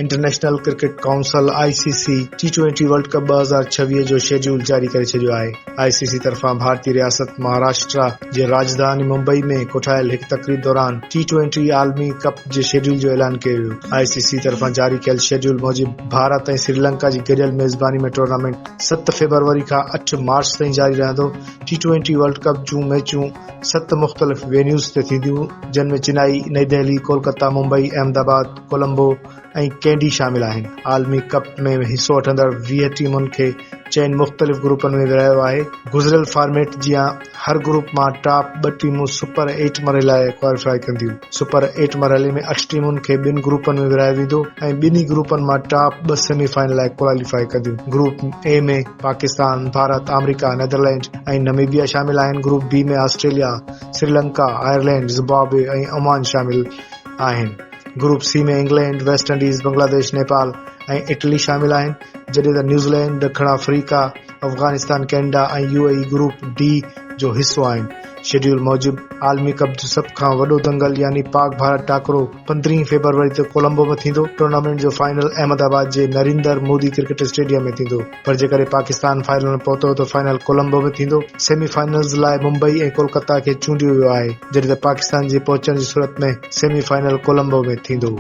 International cricket council, I C C, T twenty world cup 2026 جو schedule جاري ڪري ڇڏيو آهي. آء سي سي طرفان ڀارتي رياست مهاراشٽرا جي راڄڌاني ممبئي ۾ ڪوٺايل هڪ تقريب دوران ٽي ٽوئنٽي عالمي ڪپ جي شيڊيول جو اعلان ڪيو ويو. آء سي سي طرفان جاري ڪيل شيڊيول موجب ڀارت ۽ سريلنڪا جي گڏيل ميزباني ۾ ٽورنامينٽ ست فيبروري کان اٺ مارچ تائين جاري رهندو. ٽي ٽوئنٽي ورلڊ ڪپ جون ميچون ست مختلف وينيوز تي ٿينديون، جن ۾ چنائي، نئين دهلي، ڪولڪتا، ممبئي، احمد آباد، ڪولمبو ۽ ڪينڊي شامل آهن. عالمي ڪپ ۾ حصو وٺندڙ 20 ٽيمن کي چئن مختلف گروپن ۾ ورهايو آهي. گذريل فارميٽ جيان هر گروپ مان ٽاپ ٻه ٽيمون سپر ايٽ مرحلي لاء ڪواليفائي ڪنديون. سپر ايٽ مرحلي ۾ اٺ ٽيمن کي ٻن گروپن ۾ ورهايو ويندو ۽ ٻنهي گروپن مان ٽاپ ٻه سيمي فائنل لاء ڪواليفائي ڪنديون. گروپ اي ۾ پاڪستان، ڀارت، آمريڪا، نيدرلينڊ ۽ نميبيا شامل آهن، group B ۾ Australia, Sri Lanka, Ireland, Zimbabwe ۽ Oman شامل آهن، group C ۾ England, West Indies, Bangladesh, Nepal ۽ Italy شامل آهن، جڏهن ته نيوزيلينڊ، ڏکڻ آفريڪا، افغانستان، ڪينيڊا ۽ يو اي اي گروپ ڊي جو حصو آهن. شيڊيول موجب عالمي ڪپ جو سڀ کان وڏو دنگل يعني پاڪ ڀارت ٽاڪرو 15 فيبروري تي ڪولمبو ۾ ٿيندو، ٽورنامينٽ جو فائنل احمد آباد جي نريندر مودي ڪرڪيٽ اسٽيڊيم ۾ ٿيندو پر جيڪڏهن پاڪستان فائنل ۾ پهتو ته فائنل ڪولمبو ۾ ٿيندو، سيمي فائنلز لاء ممبئي ۽ ڪولڪتا کي چونڊيو ويو آهي جڏهن ته پاڪستان جي پهچڻ جي صورت ۾ سيمي فائنل ڪولمبو ۾ ٿيندو.